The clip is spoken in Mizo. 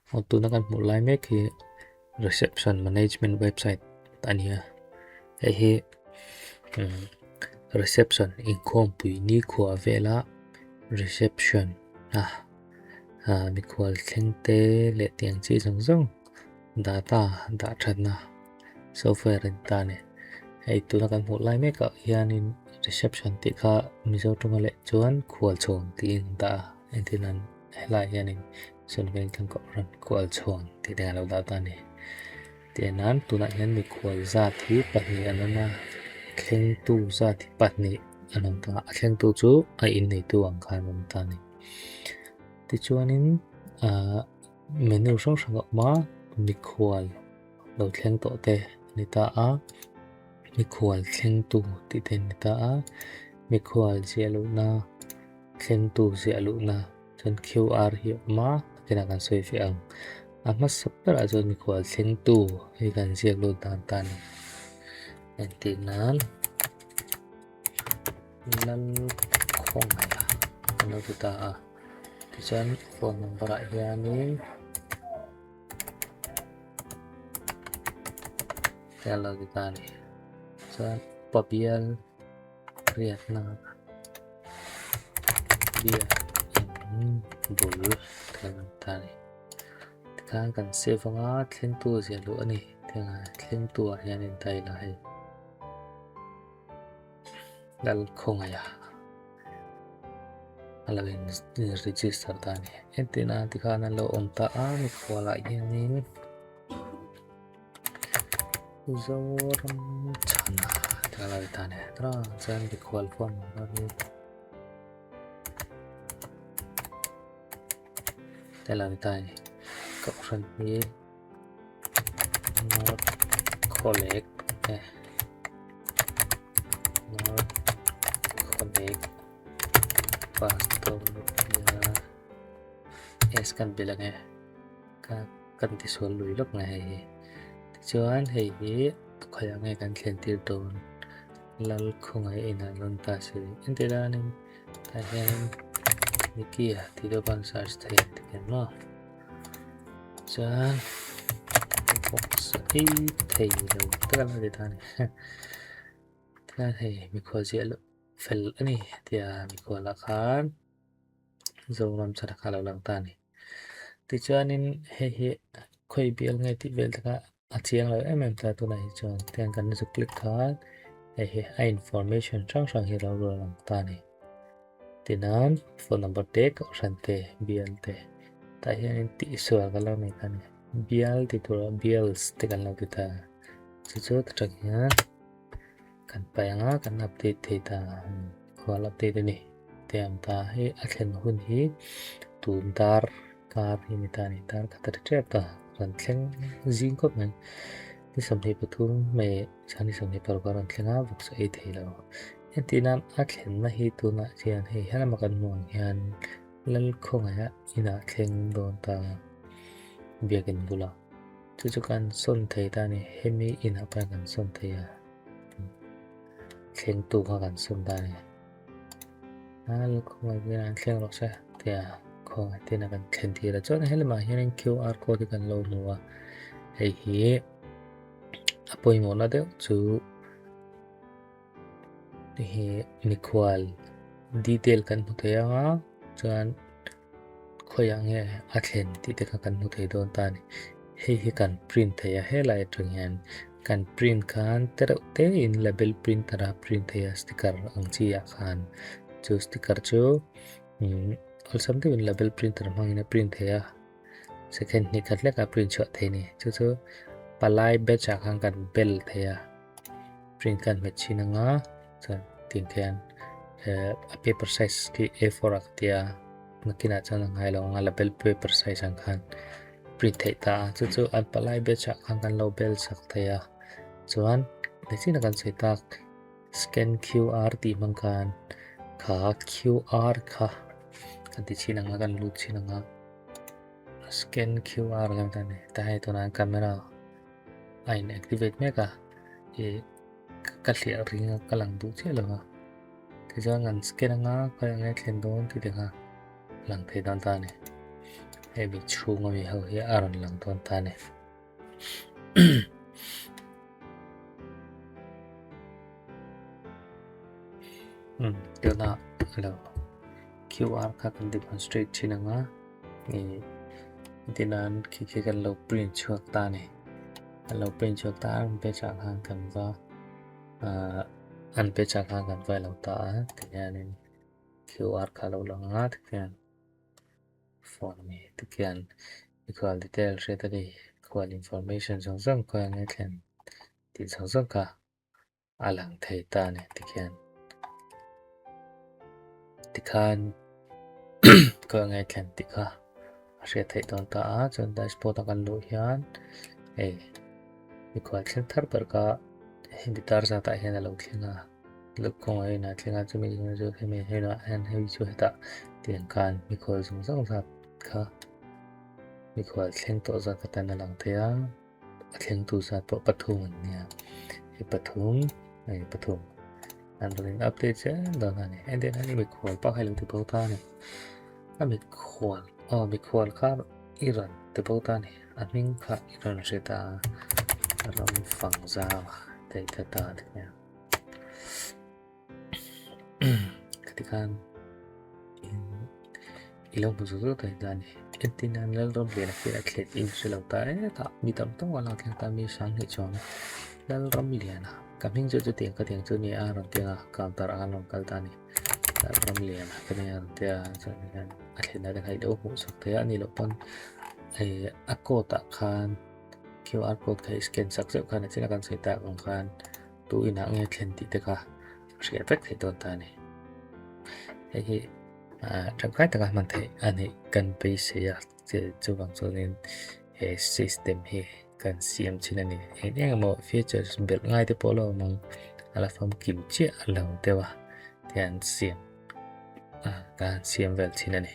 Aw tuna kan hmuh lai mek hi reception management website a ni a hei hi umm reception inkhawmpui nikhua vela reception a ah mikhual thleng te leh tiang chi zawng zawng data dah thatna software a ni ta a ni hei tuna kan hmuh lai mek ah hianin reception tih kha mizo tawnga leh chuan khualchhawm tiin an dah a entir nan helaiah hianin sawn veng kohhran khualchhawn tih te a lo dah ta a ni tih nan tunah hian mikhual zat hi pahnih an awm a thlengtu zat hi pahnih an awm ta a thlengtu chu a inneitu ang khan an awm ta a ni tichuanin ahh menu hrang hrang a awm a mikhual lo thleng tawh te a ni ta a mikhual thlengtu tih te a ni ta a mikhual ziah luhna thlengtu ziah luhna chuan QR hi a awm a nakinah kan sawi fiah ang a hmasa berah chuan mikhual thlengtu hi kan ziak lut dan ta a ni engtih nan Lalkhawngaih kan lo ti ta a tichuan phone number ah hianin kan lo ti ta a ni chuan pabial riatna biak in bul kan lo ti ta a ni tikhan kan save anga thlengtu ziah luh a ni thlengtu ah hianin ta ila hei. Lal khawngaih a a lo in register ta a ni entirna tikhan an lo awm ta a mikhual ah hianin Zoram chhana tih a lo ni ta a ni chuan mikhual phone number hi te a lo ni ta a ni kohhran hi. North Collect eh North Collect Pastor S kan bilh ange ka kan ti sual lui lawk nge hei hi tichuan hei hi khawiah nge kan thlen tir dawn lal khawngaih inah an rawn ta si entir danin tah hian Nicky-a tih deuh khan search thei ang tikhian maw. Chuan box ei thei lo tak a lo ti ta a ni tikhan hei mikhual ziah loh fel a ni tia mikhual ah khan Zoram chhan kha a lo lang ta a ni tichuanin hei hi khawi bial nge tih vel te kha a chiang lo em em ta tunah hi chuan tiang kan zuk click khan hei hi a information hrang hrang hi a lo rawn lang ta a ni. Tinan phone number te kohhran te bial te tah hianin tihsual ka lo nei ta a ni bial tih turah bials te kan lo ti ta chu chu ta tang hian kan paih ang a kan update thei ta khual update a ni tih ang ta hei a thlen hun hi tun dar kar hi a ni ta a ni dar khat a ri tep ta rawn thleng zing khawp mai ni 23 May chuan ni 26 a rawn thleng a vawksa ei thei lo. Heti nan a thlenna hi tunah hian hei helama kan hmuh ang hian Lalkhawngaih a inah thleng dawn ta biakin bulah chu chu kan sawn thei ta a ni hemi inah pawh hian kan sawn thei a thlengtu kha kan sawn ta a ni Lalkhawngaih biakin an thleng rawh se tia khawngaih te inah kan thlen tir a chuan helamah hianin QR code hi kan lo hmu a hei hi a pawimawhna deuh chu. Hei mikhual detail kan hmu thei ang a chuan khawiah nge a thlen tih te kha kan hmu thei dawn ta a ni hei hi kan print thei a helai atang hian kan print khan te reuh te in label printer a print thei a sticker ang chi ah khan chu sticker chu umm awlsam deuhin label printer hmangin a print thei a. Second hnih khat hlek a print chhuah thei a ni chu chu palai batch ah khan kan bel thei a print khan hmet chhin anga chuan tin khian eh a paper size khi a four ah ka ti a nakinah chuan a ngai lo anga label paper size ang khan print theih ta a chu chu an palai batch ah khan kan lo bel sak thei a chuan nichin a kan sawi tak scan QR tih hmang khan kha QR kha kan ti chhin anga kan lut chhin anga. Scan QR lam ta ni ta hei tunah camera a in activate mek a ih ka hliah ring a ka lang duh chiah lo a tichuan kan scan anga khawiah nge thlen dawn tih te kha lang thei dawn ta a ni. Hemi chhung ami ho hi a rawn lang dawn ta a ni. Umm tuna lo QR kha kan demonstrate thin ang a ih tinan khi khi kan lo print chhuak ta a ni. Kan lo print chhuak ta a page ah khan kan va ah an page ah khan kan va lo ta a tihianin QR kha a lo lang a tikhian phone ami tikhian mikhual detail hriat a ni mikhual information zawng zawng khawi ang nge thlen tih zawng zawng kha a lang thei ta a ni tikhian tikhan khawi ang nge thlen tih kha a hriat theih dawn ta a chuan dashboard a kan luh hian hei mikhual thleng thar ber kha hindi tar zat ah hian a lo thleng a. Lukhawng a inah thleng a, chumi chu hemi hnenah hian hei chu hetah tiang khan mikhual zawng zawng zat kha mikhual thleng tawh zat atan a lang thei a, a thlengtu zat pawh pathum an nia, hei pathum hei pathum an rawn in update zel dawn a ni, entir nan i mikhual pawh kha i lo ti bo ta a ni, a mikhual aw mikhual kha i rawn ti bo ta a ni, a hming kha i rawn hre ta a ram fang zau a tei ta ta a ti nia. Khati khan i lo hmu zut zut thei ta a ni. Entin an Lalramliana khi a thlet in hre lo ta e tah mi tam tawk a lak thleng ta mi sang hnih chuang Lalramliana ka hming chu chutiang ka tiang chu ni a rawn ti a counter ah khan rawn kal ta a ni. Lalramliana ka nia rawn ti a chuan hian a thlenna te kha i lo hmuh chhuak thei a a nih loh pawn a code ah khan QR code kha i scan sak zeuh khan a china kan sawi tak ang khan tu inah nge thlen tih te kha hriat vek theih dawn ta a ni. Hei hi tangkai taka hman theih a nih kan beisei a chuvang chuanin he system hi kan siam thin a ni. Eng eng emaw features belh ngai te pawh a lo awm ang a la famkim chiah a lo deuh a tihian siam kan siam vel thin a ni.